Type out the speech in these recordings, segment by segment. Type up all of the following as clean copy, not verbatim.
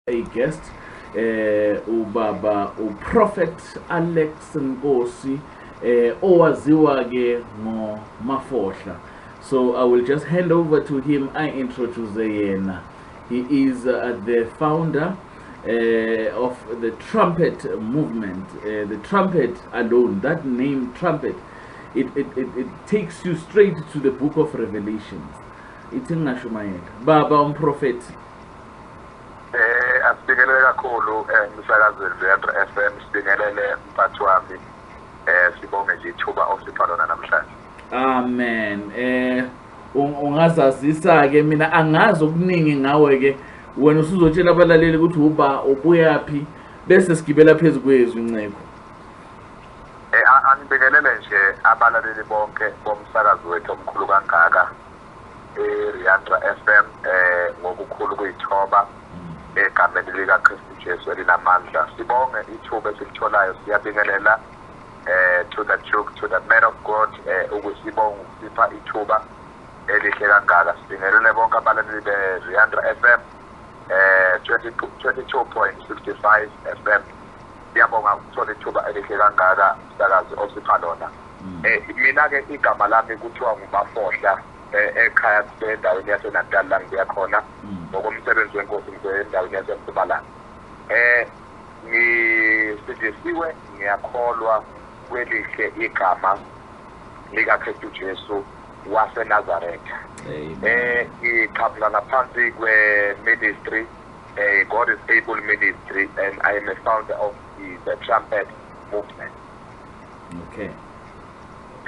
A guest, ubaba uProphet Alex Nkosi, owaziwa ke ngoMafohla. So I will just hand over to him, I introduce yena. He is the founder of the Trumpet Movement. The trumpet alone, that name trumpet, it takes you straight to the Book of Revelations. Ithi ngingashumayela, baba umprofeti. Asibingelele kakhulu emsakazweni Riandra FM, sibingelele mphathi wami. Sibonge nje ithuba osipha lona namhlanje. Amen. Ungazazisa ke, mina angazi okuningi ngawe ke, wena usuzotshela abalaleli ukuthi uba ubuyaphi, bese sigibela phezulu kwezwi, nceko. Angibingelele nje abalaleli bonke bomsakazo wethu omkhulu kangaka eRiandra FM ngokukhulu kuyithoba egameni lika Kristu Jesu elinamandla. Sibonge ithuba esilitholayo, siyabingelela to the Duke, to the man of God, ukusibonga ukusipha ithuba elihle kangaka. Sibingelele bonke abalaleli be-Riandra FM 22.65 FM. Siyabonga ukuthola ithuba elihle kangaka, msakazi, osipha lona. Mina ke igama lami kuthiwa nguMafohla. Ekhaya kusendaweni yaseNatal la ngibuya khona. Ngokomsebenzi wenkosi ngibuya endaweni yaseMpumalanga. Ngisindisiwe, ngiyakholwa kwelihle igama likaKristu Jesu waseNazaretha. Ngiqhamuka ngaphansi kwe-ministry, God is Able Ministry, and I am a founder of the Trumpet Movement. Okay,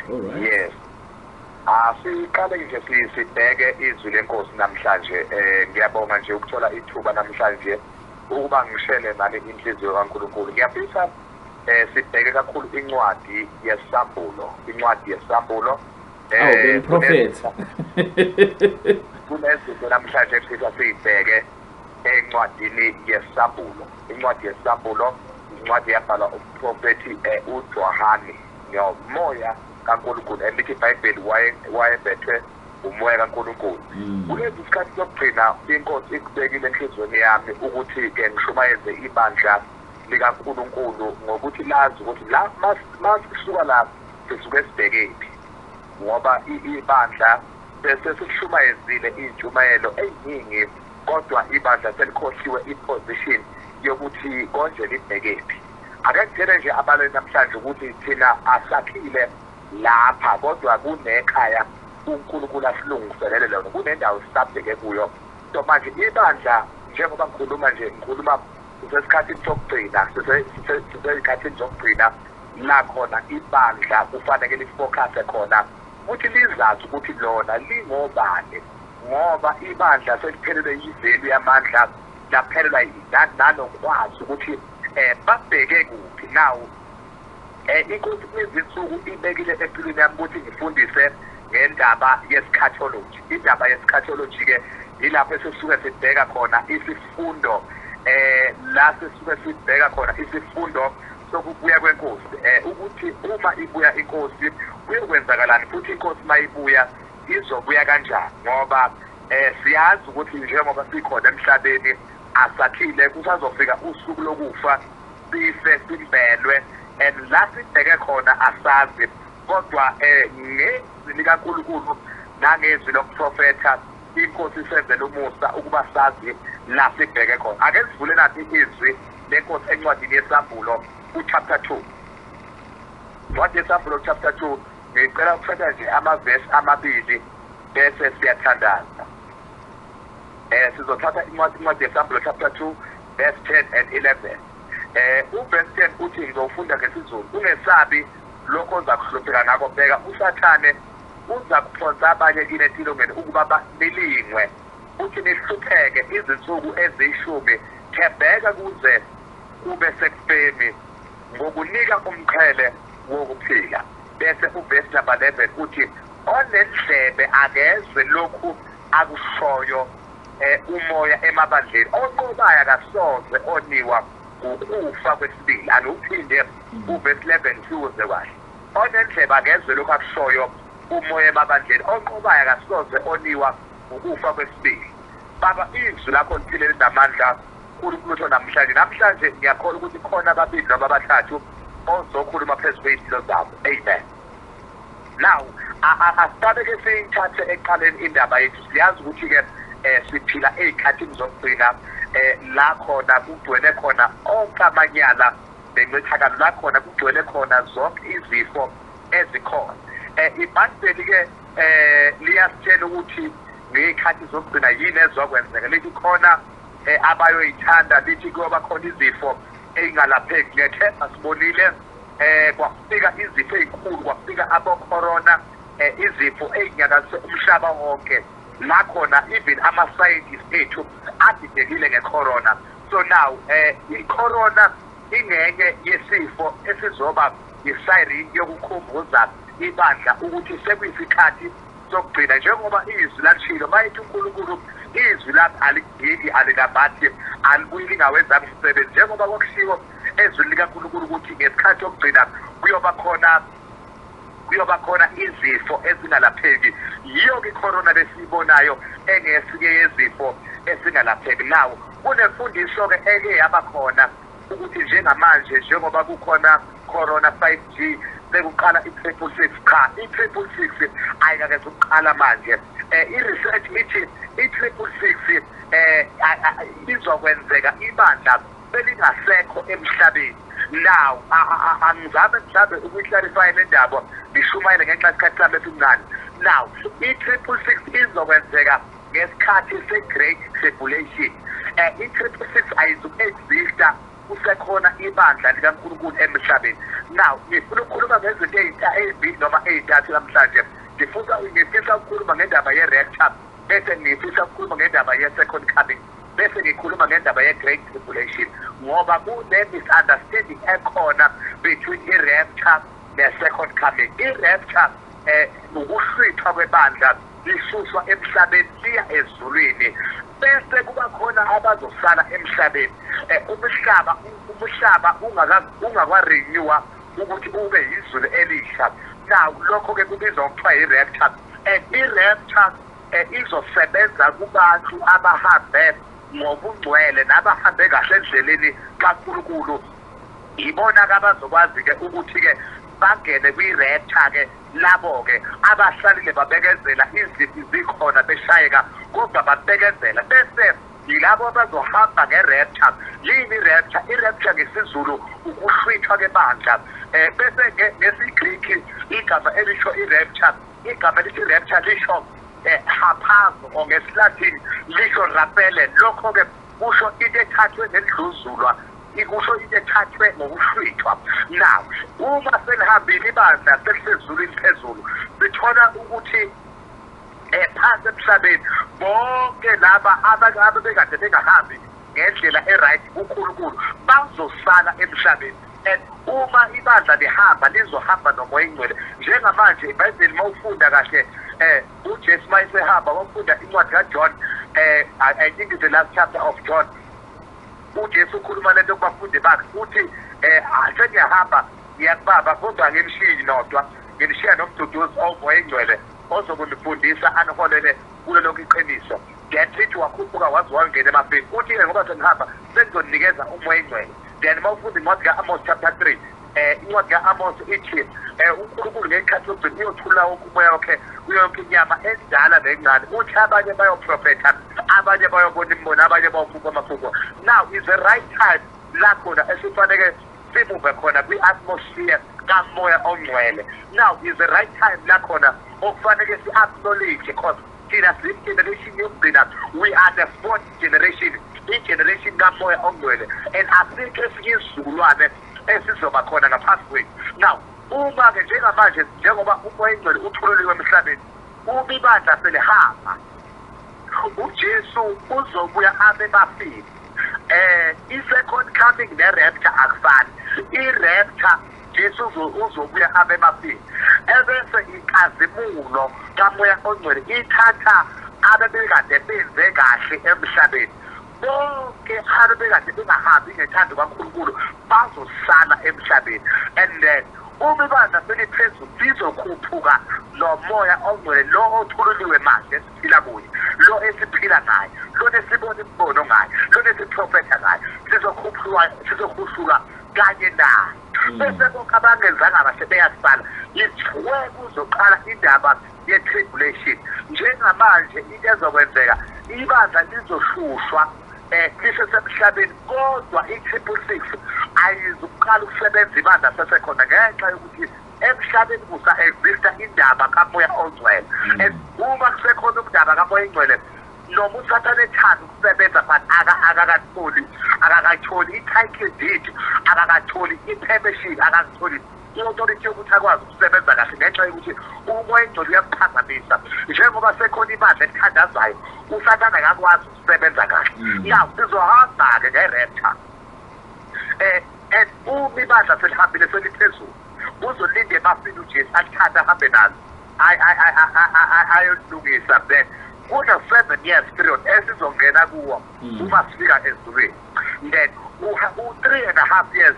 all right. Yes. Asiqale nje sibheke izwi lenkosi namhlanje. Ngiyabonga nje ukuthola ithuba namhlanje ukuba ngishele nani inhliziyo kaNkulunkulu. Ngiyafisa sibheke kakhulu incwadi yesambulo, incwadi yesambulo. Awu, bengiprofetha. Kunezinto namhlanje esifisa siyibheke encwadini yesambulo. Incwadi yesambulo, incwadi yabhalwa umprofethi uJohane ngomoya kaNkulunkulu, elithi iBhayibheli wayebethwe umoya kaNkulunkulu. Kulezi sikhathi sokugcina inkosi ikubekile enhliziyweni yami ukuthi ke ngishumayeze ibandla likaNkulunkulu ngokuthi lazi ukuthi la masisuka la sisuke sibhekephi, ngoba ibandla sesishumayezile intshumayelo eyiningi, kodwa ibandla selikhohliwe iposition yokuthi konje libhekephi. Ake ngitshele nje abalali namhlanje ukuthi thina asakhile lapha, kodwa kunekhaya uNkulunkulu asilungiselele lona, kunendawo sisabheke kuyo. So manje ibandla, njengoba ngikhuluma nje, ngikhuluma kusesikhathini sokugcina, sisesikhathini sokugcina la khona ibandla kufanele lifocuse khona ukuthi lizazi ukuthi lona lingobani, ngoba ibandla seliphelelwe yivalue yamandla, laphelelwa nanokwazi ukuthi babheke kuphi. Now inkosi kulezinsuku ibekile empilweni yami ukuthi ngifundise ngendaba yeschatology. Indaba yeschatology ke ilapho esisuke sibheka khona isifundo, la sisuke sibheka khona isifundo sokubuya kwenkosi, ukuthi uma ibuya inkosi kuyokwenzakalani, futhi inkosi mayibuya izobuya kanjani, ngoba siyazi ukuthi njengoba sikhona emhlabeni asakhile, kusazofika usuku lokufa, sife simbelwe, and la sibheke khona asazi. Kodwa ngezwi likaNkulunkulu nangezwi lomprofetha inkosi isenzele umusa ukuba sazi la sibheke khona. Ake sivule nathi izwi lenkosi encwadini yesambulo ku-chapter 2. Incwadi yesambulo chapter 2, ngicela ukuthatha nje amavesi amabili bese siyathandaza. Sizothatha incwadi yesambulo chapter 2 verse 10 and 11. Uverse 10 uthi, ngizofunda ngesiZulu: "Ungesabi lokho oza kuhlupheka ngakho. Bheka, uSathane uza kuphonsa abanye kini etilongweni ukuba nilingwe, uthi nihlupheke izinsuku eziyishumi. Thembeka kuze kube sekufeni, ngokunika umqhele wokuphila." Bese uvesi number 11 uthi, "Onendlebe akezwe lokhu akushoyo umoya emabandleni. Onqobayo akasoze oniwa ukufa kwesibili." Angiwuphinde uvesi 11 siwuze kahle. Onendlebe akezwe lokhu akushoyo umoya emabandleni. Onqobayo akasoze oniwa ukufa kwesibili. Baba, izwi lakho liphile, linamandla. uNkulunkulu utho namhlanje ngiyakholwa ukuthi khona ababili noma abathathu ozokhuluma phezu kwey'mpilo zabo. Amen. Now asiqale ke siyithathe ekuqaleni indaba yethu. Siyazi ukuthi-ke siphila ey'khathini zokugcina, la khona kugcwele khona onke amanyala nencithakalo, la khona kugcwele khona zonke izifo ezikhona. IBhayibheli-ke liyasitshela ukuthi ngey'khathi zokugcina yini ezokwenzeka. Lithi khona abayoyithanda, lithi kuyoba khona izifo ey'ngalapheki. Ngiyethemba sibonile kwafika izifo ey'nkulu, kwafika abo-corona, izifo ey'nyakazise umhlaba wonke, la khona even ama-scientists ethu adidekile nge-corona. So now i-corona ingenye yesifo esizoba yi-siren yokukhumbuza ibandla ukuthi sekuyisikhathi sokugcina, njengoba izwi lashilo mayithi uNkulunkulu izwi lami aligiki alikambathi alibuyi lingawenzanga umsebenzi, njengoba kwakushiwo ezwini likaNkulunkulu ukuthi ngesikhathi sokugcina kuyoba khona izifo ezingalapheki. Yiyo-ke i-corona lesiyibonayo engesinye yezifo esingalapheki. Now kunemfundiso-ke eke yaba khona ukuthi njengamanje njengoba kukhona corona 5G sekuqala i-666. Cha, i-666 ayikakeze ukuqala manje. I-research ithi i-666 izokwenzeka ibandla belingasekho emhlabeni. Now angizame mhlambe ukuyi-clarify le ndaba, ngishumayele ngenxa yesikhathi sami esincane. Now i-666 izokwenzeka ngesikhathi se-Great Tribulation. I-666 ayizuku-exista kusekhona ibandla likaNkulunkulu emhlabeni. Now ngifuna ukukhuluma ngezinto ey'mbili noma ey'ntathu namhlanje. Ngifisa ukukhuluma ngendaba ye-rapture, bese ngifisa ukukhuluma ngendaba ye-second coming, bese ngikhuluma ngendaba ye-Great Tribulation, ngoba kune-misunderstanding ekhona between i-rapture ne-second coming. I-rapture ukuhlwithwa kwebandla lisuswa emhlabeni liya ezulwini, bese kuba khona abazosala emhlabeni. Umhlaba ungakwa-renewa ukuthi ube yizulu elisha. Now lokho-ke kubizwa ngokuthiwa i-rapture, and i-rapture izosebenza kubantu abahambe ngobungcwele nabahambe kahle endleleni kaNkulunkulu. Ibona-ke abazokwazi-ke ukuthi-ke bangene kwi-rapture-ke, labo-ke abahlalile babekezela izimpi zikhona beshayeka kodwa babekezela, bese yilabo abazohamba nge-rapture. Yini i-rapture? I-rapture ngesiZulu ukuhlwithwa kwebandla. Bese ngesiGriki igama elisho i-rapture, igama elithi rapture lisho harpazo, or ngesiLatin lisho rapele. Lokho-ke kusho into ethathwe ngendluzulwa, kusho into ethathwe ngokuhlwithwa. Now uma selihambile ibandla selisezulwini phezulu, sithola ukuthi phansi emhlabeni bonke laba ababekade bengahambi ngendlela e-right kuNkulunkulu bazosala emhlabeni. And uma ibandla lihamba lizohamba noMoya Ingcwele. Njengamanje iBhayibheli mawufunda kahle uJesu mayesehamba, wafunda incwadi kaJohn, I think it's the last chapter of John, uJesu ukhuluma lento kubafundi bakhe, uthi sengiyahamba ngiyakubaba, kodwa anginishiyi nodwa, nginishiya nomduduzi oMoya Ingcwele ozokunifundisa aniholele kulo lonke iqiniso. Then lithi wakhuphuka waze wangena emafini, uthi-ke ngoba sengihamba sengizonikeza uMoya Ingcwele. Then uma ufunda incwadi ka-Amos chapter 3, incwadi ka-Amos ithi uNkulunkulu ngekhathi yokugcina uyothula wonke umoya wakhe kuyo yonke inyama endala nencane. Uthi abanye bayoprofetha, abanye bayobona imibono, abanye bayophupha amaphupho. Now is the right time la khona esifaneke simuve khona kwi-atmosphere kaMoya Ongcwele. Now is the right time la khona okufanele si-acknowledge, because thina siyi-generation yokugcina. We are the fourth generation, i-generation kaMoya Ongcwele, and asikho esinye isizukulwane esizoba khona ngaphansi kwethu. Now uma-ke njengamanje njengoba uMoya Ingcwele uthululiwe emhlabeni, uma ibandla selihamba, uJesu uzobuya abe bafile. I-second coming ne-rapture akufani. I-rapture Jesu uzobuya abe bafile, ebese inkazimulo kaMoya Ongcwele ithatha abebekade benze kahle emhlabeni. Bonke abebekade bengahambi ngethando kaNkulunkulu bazosala emhlabeni. And then uma ibandla seliphezulu lizokhuphuka lo Moya Ongcwele lo othululiwe manje esiphila kuye. Lo esiphila ngayo, lo esibona imibono ngayo, lo esiprofetha ngayo, sizokhuphulwa, sizokhushulwa kanye naye. Bese bonke abangenzanga kahle beyasala. Ithiwe kuzoqala indaba ye-tribulation. Njengamanje into ezokwenzeka, ibandla lizoshushwa lisesemhlabeni, kodwa i-666 ayizukuqala ukusebenza ibandla sesekhona, ngenxa yokuthi emhlabeni kusa-exista indaba kaMoya oNgcwele. And uma kusekhona umndaba kaMoya oNgcwele, noma uSathane ethanda ukusebenza, but akakatholi, akakatholi i-title deed, akakatholi i-permission, akakatholi i-authority yokuthi akwazi ukusebenza kahle, ngenxa yokuthi uMoya oNgcwele uyakuphazamisa. Njengoba sekhona ibandla elithandazayo, uSathane akakwazi ukusebenza kahle. Now sizohamba-ke nge-rapture, and uma ibandla selihambile seliphezulu, uzolinda emafini uJesu alithathe ahambe nalo ayolungisa. Then kuna 7 years period esizongena kuwo uma sifika ezulwini. Then u-3.5 years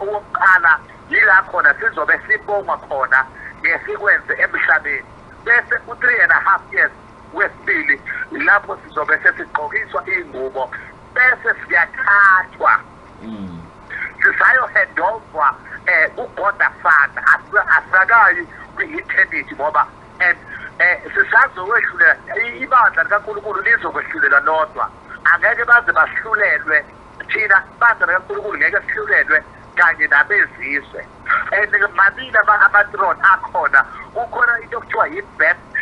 owokuqala yila khona sizobe sibongwa khona ngesikwenze emhlabeni, bese u-3.5 years wesibili lapho sizobe sesigqokiswa iy'ngubo, bese siyathathwa, sisayohandovwa uGod the Father. Asakayi kwi-eternity, ngoba and sisazokwehlulela. Ibandla likaNkulunkulu lizokwehlulela lodwa, angeke baze bahlulelwe thina. Ibandla likaNkulunkulu ngeke sihlulelwe kanye nabezizwe. And mabili ama-throne akhona. Kukhona into okuthiwa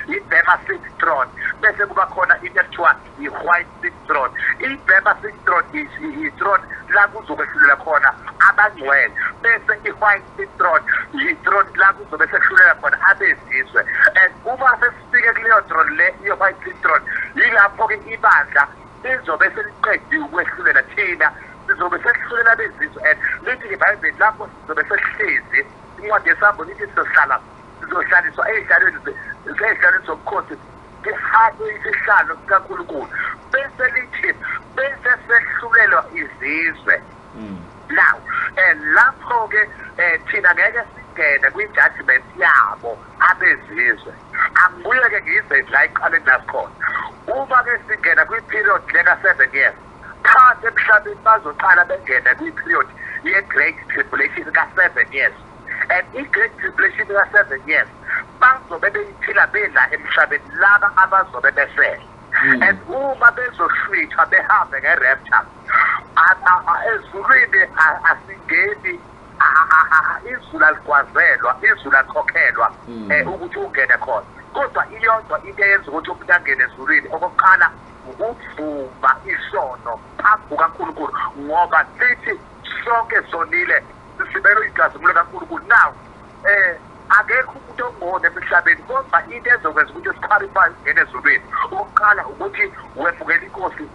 i-Bema seat throne, bese kuba khona into ekuthiwa i-white seat throne. I-Bema seat throne is i-throne la kuzokwehlulela khona abangcwele, bese i-white seat throne yi-throne la kuzobe sehlulela khona abezizwe. And uma sesifike kuleyo throne le ye-white seat throne, yilapho-ke ibandla lizobe seliqediwe ukwehlulela. Thina sizobe sehlulela abezizwe. And lithi ibhayibheli lapho sizobe sesihlezi, incwadi yeSambulo lithi sizohlala, sizohlaliswa ey'hlalweni zobukhosi, sihambe isihlalo sikaNkulunkulu, bese lithi bese sehlulelwa izizwe. Now lapho-ke thina ngeke singene kwi-judgment yabo abezizwe. Angibuye-ke ngize la ekuqaleni lasikhona. Uma-ke singena kwi-period leka 7 years, phansi emhlabeni bazoqala bengene kwi-period ye-great tribulation ka-7 years. And i-great tribulation ka-7 years bazobe beyiphila bela emhlabeni laba abazobe besele. And uma bezohlwithwa behambe nge-rapture ezulwini, asingeni. Izulu aligwazelwa, izulu alikhokhelwa ukuthi ungene khona, kodwa iyodwa into eyenza ukuthi umuntu angene ezulwini. Okokuqala, ukuvuma isono phambi kukaNkulunkulu, ngoba sithi sonke sonile, sisibele inkazimulo kaNkulunkulu. Now akekho umuntu ongona emhlabeni, kodwa into ezokwenza ukuthi siqualify ukungena ezulwini, okokuqala ukuthi wemukela inkosi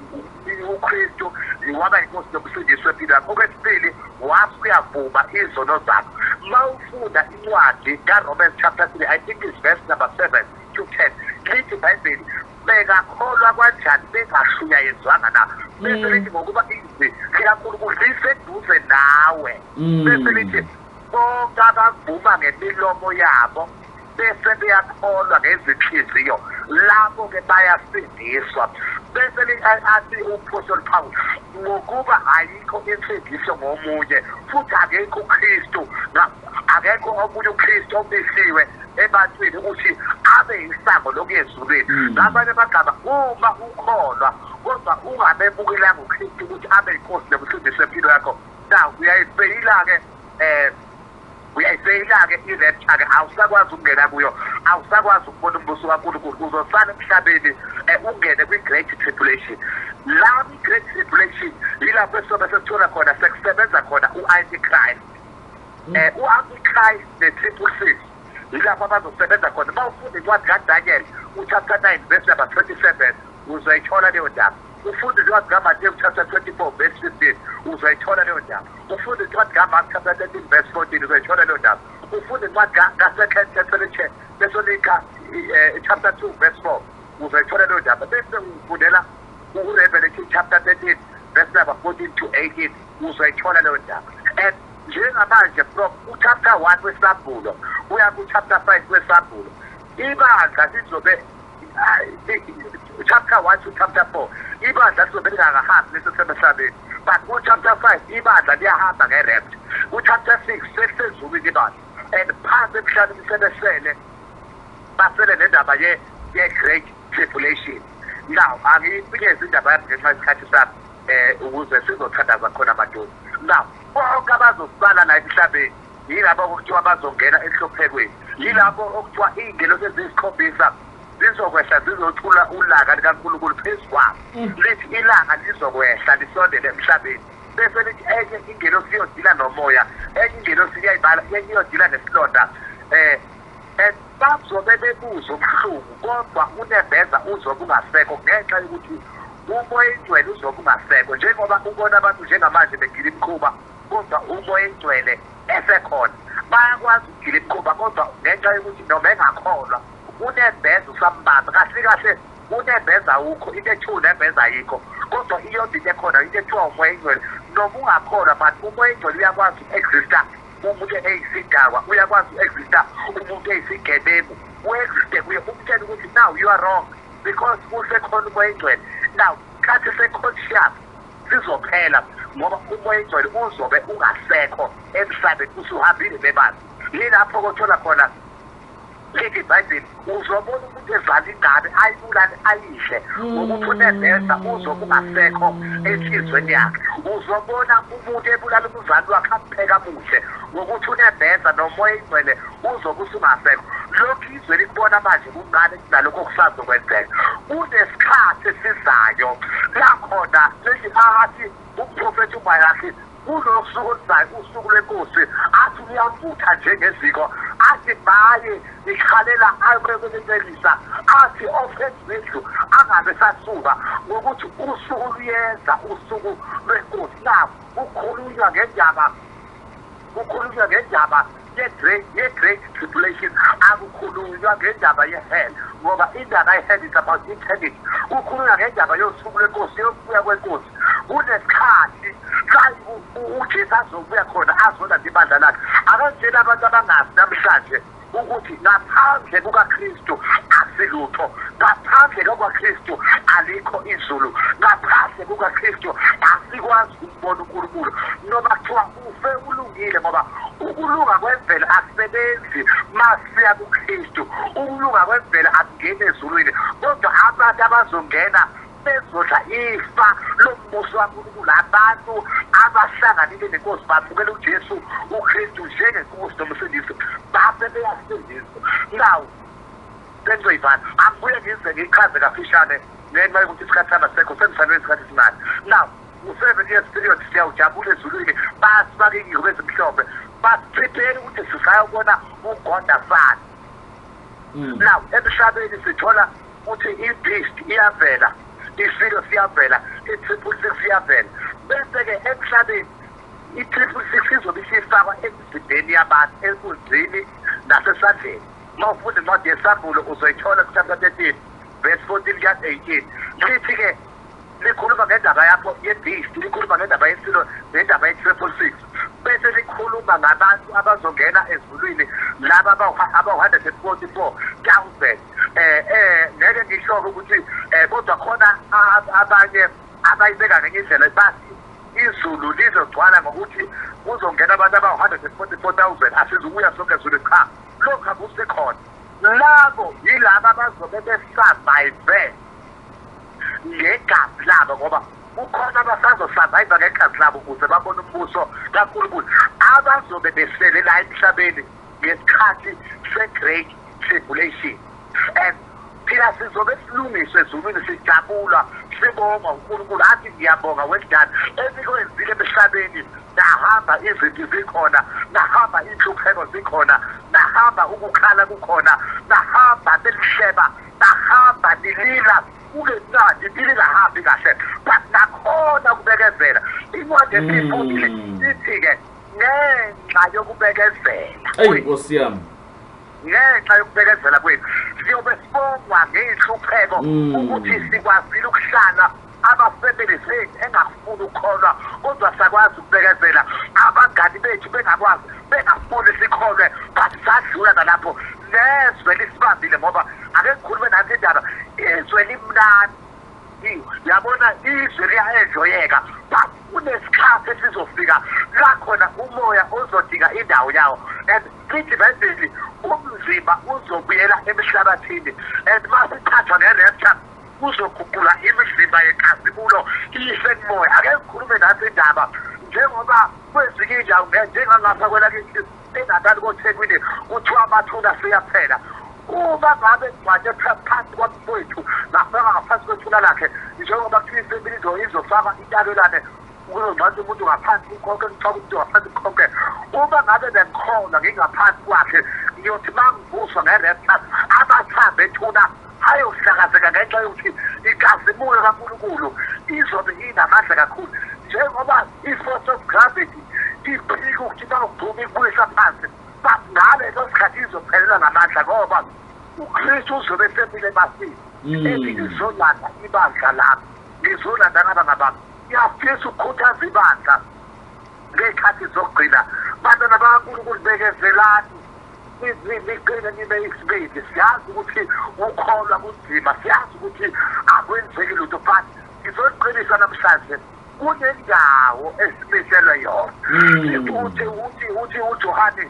uKristu, waba inkosi yokusindiswa empilo yakho. Okwesibili, wase uyavuma izono zakho. Uma ufunda incwadi kaRomans chapter 3, I think is verse number 7 to 10, lithi ibhayibheli, bengakholwa kanjani bengashunyayezwanga na? Bese lithi, ngokuba izwi likaNkulunkulu liseduze nawe. Bese lithi bonke abavuma ngemilomo yabo bese beyakholwa ngezinhliziyo, labo-ke bayasindiswa. Bese athi uphostoli Paul, ngokuba ayikho insindiso ngomunye futhi, akekho uKristu, akekho omunye uKristu omisiwe ebantwini ukuthi abe isango lokuya ezulwini. Ngamanye amagama, uma ukholwa kodwa ungamemukelanga uKristu ukuthi abe inkosi nomsindisi wempilo yakho, now uyayifeyila-ke, uyayifeyila-ke i-rapture-ke, awusakwazi ukungena kuyo, awusakwazi ukubona umbuso kaNkulunkulu. Uzosala emhlabeni, ungene kwi-great tribulation. La kwi-great tribulation yilapho esizobe sesithola khona sekusebenza khona u-antichrist, u-antichrist ne-666, yilapho abazosebenza khona. Uma ufunda incwadi kaDaniel uchapter 9 verse number 27, uzoyithola leyo ndaba. Ufunda incwadi kaMateyu chapter 24 verse 15, uzoyithola leyo ndaba. Ufunda incwadi kaMark chapter 13 verse 14, uzoyithola leyo ndaba. Ufunda incwadi ka-Second Thessalonica chapter 2 verse 4, uzoyithola leyo ndaba. Bese ufundela uRevelation chapter 13 verse number 14 to 18, uzoyithola leyo ndaba. And njengamanje from uchapter 1 weSambulo uya kuchapter 5 weSambulo, ibandla lizobe Chapter 1 to chapter 4 ibandla lizobe lingakahambi lisesemhlabeni, but ku-chapter 5 ibandla liyahamba nge-rapture. Ku-chapter 6 selisezulwini ibandla, and phansi emhlabeni sebesele basele nendaba ye-great tribulation. Now angiyifikezi indaba yami ngenxa yesikhathi sami, ukuze sizothandaza khona madoda. Now bonke abazosala la emhlabeni yilabo okuthiwa bazongena enhluphekweni, yilabo okuthiwa iy'ngelosi eziyisikhombisa zizokwehla zizothula ulaka likaNkulunkulu phezu kwabo. Lithi ilanga lizokwehla lisondele emhlabeni, bese lithi enye ingelosi iyodila nomoya, enye ingelosi iyayibala, enye iyodila nesilonda. Bazobe bebuzwa ubuhlungu, kodwa unembeza uzobe ungasekho ngenxa yokuthi umoya engcwele uzobe ungasekho. Njengoba ubona abantu njengamanje begila imikhuba, kodwa umoya engcwele esekhona, bayakwazi ukugila imikhuba, kodwa ngenxa yokuthi noma engakholwa unembeza usambamba. Kahle kahle unembeza awukho, into ethiwa unembeza ayikho, kodwa iyodwa into ekhona, into ethiwa umoya engcwele. Noma ungakholwa, but umoya engcwele uyakwazi uku-exista umuntu eyisidakwa, uyakwazi uku-exista umuntu eyisigebengu, u-existe kuye umtshele ukuthi now you are wrong, because usekhona umoya engcwele. Now khathi se-conscious sizophela, ngoba umoya engcwele uzobe ungasekho emhlabeni, usuhambile bebani. Yilapho kothola khona lithi iBhayibheli, uzobona umuntu ezala ingane ayibulale ayidle, ngokuthi unembeza uzobe ungasekho enhlizweni yakhe. Uzobona umuntu ebulala umzali wakhe ampheka amuhle, ngokuthi unembeza nomoya engcwele uzobe usungasekho. Lokhu izwe likubona manje kuncane kunalokho okusazokwenzeka. Kunesikhathi esizayo la khona lithi athi umprofethi uMalaki, kunosuku oluzayo, usuku lwenkosi, athi uyavutha njengeziko, athi maye ikhalela abebekelisa, athi ophezu kwendlu angabe sasuka, ngokuthi usuku luyeza, usuku lwenkosi. Now kukhulunywa ngendaba ye-great tribulation, akukhulunywa ngendaba ye-hell, ngoba indaba ye-hell is about eternity. Kukhulunywa ngendaba yosuku lwenkosi, yokubuya kwenkosi. Kunesikhathi la uJesu azobuya khona azolanda ibandla lakhe. Akantshela abantu abangazi namhlanje ukuthi ngaphandle kukaKristu asilutho, ngaphandle kukaKristu alikho izulu, ngaphandle kukaKristu asikwazi ukubona uNkulunkulu. Noma kuthiwa ufe ulungile, ngoba ukulunga kwemvelo akusebenzi masiya kuKristu. Ukulunga kwemvelo akungeni ezulwini, kodwa abantu abazongena bezodla ifa lombuso kaNkulunkulu, abantu abahlanganile nenkosi, bamukela uJesu uKristu njengenkosi nomsindisi, base beyasindiswa. Now sengizoyivala, angibuye ngize ngichaze kafishane ngenxa yokuthi isikhathi sami asekho, sengisalwe isikhathi esincane. Now u-7 years period, siyawujabula ezulwini, basifake iy'ngubo ezimhlophe, basi-prepare ukuthi sisayobona uGodafana. Now emhlabeni sithola ukuthi i-beast iyavela, isilo siyavela, i-666 iyavela, bese-ke emhlabeni i-666 izobe isifakwa emizimbeni yabantu, enkunzini nasesandleni. Uma ufunda incwadi yeSambulo uzoyithola ku-chapter 13 verse 14 kuya 18. Lithi-ke likhuluma ngendaba yakho ye-beast, likhuluma ngendaba yesilo nendaba ye-666, bese likhuluma ngabantu abazongena ezulwini, laba abawu-144,000. Ngeke ngisho ukuthi kodwa khona abanye abayibeka ngenye indlela, bathi izulu lizogcwala ngokuthi kuzongena abantu abawu-144,000, asizukuya sonke ezulwini. Cha, lokhu akusekhona. Labo yilaba abazobe be-survive ngegazi labo, ngoba kukhona abasazo-survive ngegazi labo ukuze babone umbuso kaNkulunkulu, abazobe besele la emhlabeni ngesikhathi se-great tribulation. And thina sizobe silungiswe ezulwini, sijabula, sibonga uNkulunkulu, athi ngiyabonga, well done, enikwenzile emhlabeni. Nahamba izinto zikhona, nahamba inhlupheko zikhona, nahamba ukukhala kukhona, nahamba nelihleba, nahamba nilila kungemnandi, impilo ingahambi kahle, but nakhona ukubekezela. Incwadi esiyifundile ithi-ke ngenxa yokubekezela Eyi Nkosi yami. ngenxa yokubekezela kwethu siyobe sibongwa ngey'nhlupheko, ukuthi sikwazile ukuhlala, ama-family zethu engafuni ukukholwa kodwa sakwazi ukubekezela, abangani bethu bengakwazi, bengafuni sikholwe, but sadlula nalapho. Nezwe lisibambile, ngoba ake ngikhulume nansi indaba. Izwe limnandi, yabona, izwe liya-enjoyeka, but kunesikhathi esizofika la khona umoya ozodinga indawo yawo. And lithi ibhayibheli umzimba uzobuyela emhlabathini, and masithathwa nge-rapture kuzoguqula imizimba yenkazimulo iyise kumoya. Ake ngikhulume nathi indaba, njengoba kwezinye iy'ndawo njengangapha kwelakithi eNatali koThekwini kuthiwa amathuna siyaphela. Uma ngabe ngigcwathe phansi kwamfowethu, ngafaka ngaphansi kwethuna lakhe, njengoba kuthiwa ifemili izofaka intabelane kuzongcwatsha umuntu ngaphansi kukhonke, ngifaka umuntu ngaphansi kukhonke. Uma ngabe bengikhona ngingaphansi kwakhe, ngiyothi uma ngivuswa nge-rapture amathambo ethuna ayohlakazeka ngenxa yokuthi inkazimulo kaNkulunkulu izobe inamandla kakhulu. Njengoba i-force of gravity iphika ukuthi bawugcuma ikubuyisa phansi, but ngaleso sikhathi izophelelwa ngamandla ngoba uKristu uzobe esemile ebafini, ethi ngizolanda ibandla lami, ngizolanda ngaba ngabami. Ngiyafisa ukukhuthaza ibandla ngey'khathi zokugcina, bantwana bakaNkulunkulu, bekezelani, niqine, nibe isibindi. Siyazi ukuthi ukholwa kunzima, siyazi ukuthi akwenzeki lutho, but ngizoliqinisa namhlanje, kunendawo esimiselwe yona. Uthi uJohane,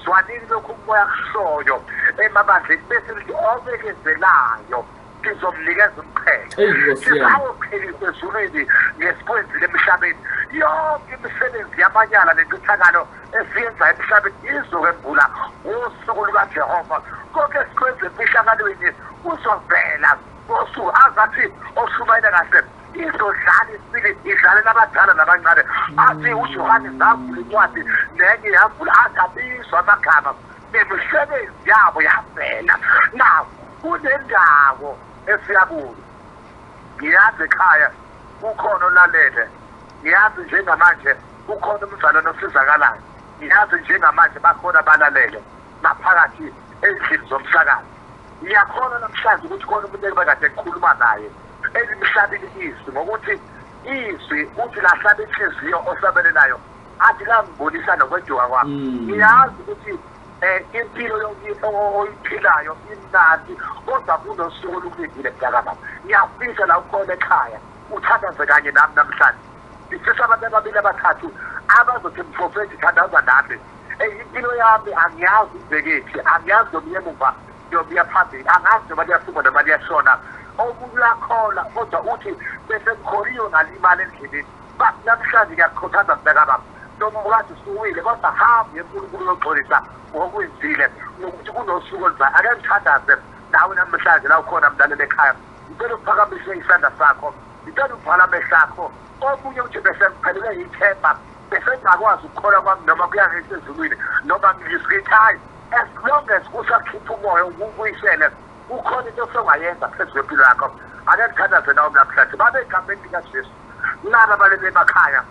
zwanini lokhu umoya kushoyo emabandleni, bese lithi obekezelayo ngizomnikeza umqhele. Eyi, Nkosi yami. Sizawuphelisa ezulwini ngesikwenzile emhlabeni. Yonke imisebenzi yamanyala nencithakalo esiyenza emhlabeni izokwembula ngosuku lukaJehova. Konke esikwenze emfihlakalweni kuzovela ngosuku. Azathi oshumayela kahle izodlala isibili, idlalela abadala nabancane. Athi uJohane zavula incwadi nenye yavula, athi abizwa amagama, nemisebenzi yabo yavela. Now kunendawo esiya kuyo. Ngiyazi ekhaya kukhona olalele, ngiyazi njengamanje kukhona umzalwane osizakalayo, ngiyazi njengamanje bakhona abalalele ngaphakathi endlini zomsakazo. Ngiyakholwa namhlanje ukuthi khona umuntu ekade ngikhuluma naye elimhlabile izwi, ngokuthi izwi uthi lahlaba inhliziyo osabelelayo, athi langibonisa nokweduka kwami. Ngiyazi ukuthi impilo oyiphilayo imnandi, kodwa kunosuku olukulindile, mntakababa. Ngiyafisa la ukhona ekhaya uthandaze kanye nami namhlanje. Ngifisa abantu ababili abathathu abazothi, mprofethi, thandaza nami. Impilo yami angiyazi ibhekephi, angiyazi noma iye emuva noma iya phambili, angazi noma liyaphuma noma liyashona. Omunye uyakholwa kodwa uthi bese ngikholiwe ngalimala endleleni. But namhlanje ngiyakukhuthaza, mntakababa, noma ukade usuwile, kodwa hambe uNkulunkulu uyoxolisa ngokwenzile, ngokuthi kunosuku oluzayo. Ake ngithandaze nawe namhlanje la ukhona, mlaleli ekhaya. Ngicela ukuphakamise isandla sakho, ngicela ukuvala amehlo akho. Omunye uthi bese ngiphelelwe yithemba, bese ngingakwazi ukukholwa kwami noma kuya ngisezulwini noma ngithi hayi, as long as usakhipha umoya ukubuyisele, kukhona into osongayenza phezu kwempilo yakho. Ake ngithandaze nawe namhlanje. Babe, egameni likaJesu, laba abalele emakhaya,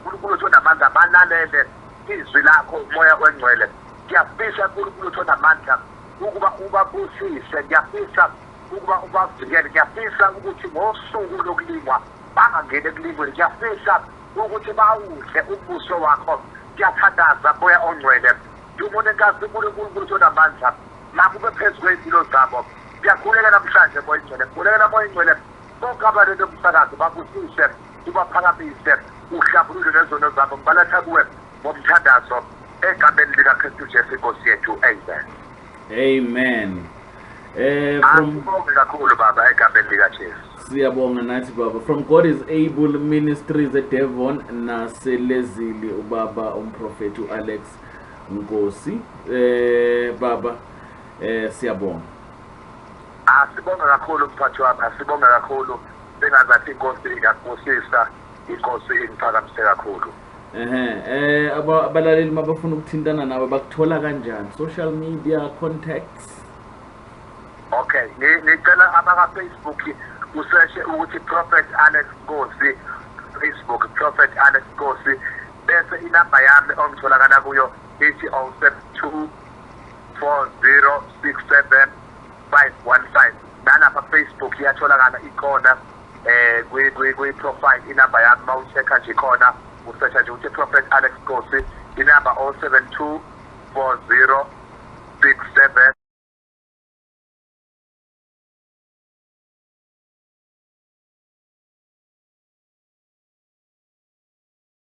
uNkulunkulu uthi onamandla, balalele izwi lakho, umoya ongcwele. Ngiyafisa, uNkulunkulu uthi onamandla, ukuba ubabusise. Ngiyafisa ukuba ubavikele. Ngiyafisa ukuthi ngosuku lokulingwa bangangeni ekulingweni. Ngiyafisa ukuthi bawudle umbuso wakho. Ngiyathandaza, moya ongcwele, dumo nenkazimulo, uNkulunkulu uthi onamandla, makube phezu kwey'mpilo zabo. Ngiyakhuleka namhlanje, moya ingcwele, khulekela moya ingcwele bonke abalele umsakazo, babusise, ubaphakamise, uhlambulule nezono zabo. Ngibaletha kuwe ngomthandazo egameni likaKristu Jesu inkosi yethu, amen. Amen. From Asibonge kakhulu, baba, egameni likaJesu. Siyabonga nathi, baba. From God is Able Ministries eDevon naselezili, ubaba umprofeti uAlex Nkosi. Baba, siyabonga. Asibonge kakhulu, mphathi wami, asibonge kakhulu. Sengazathi inkosi ingakubusisa, inkosi ingiphakamise kakhulu. Ehe, abalaleli mabafuna ukuthintana nawe bakuthola kanjani? Social media contacts? Okay, ngicela abaka-Facebook useshe ukuthi Prophet Alex Nkosi, Facebook Prophet Alex Nkosi, bese inamba yami ongitholakala kuyo ithi 072 4067 515. Nalapha Facebook iyatholakala, ikhona kwi profile inamba yami. Mawucheck-a nje khona, usesha nje ukuthi Prophet Alex Nkosi, inamba 072 40 67.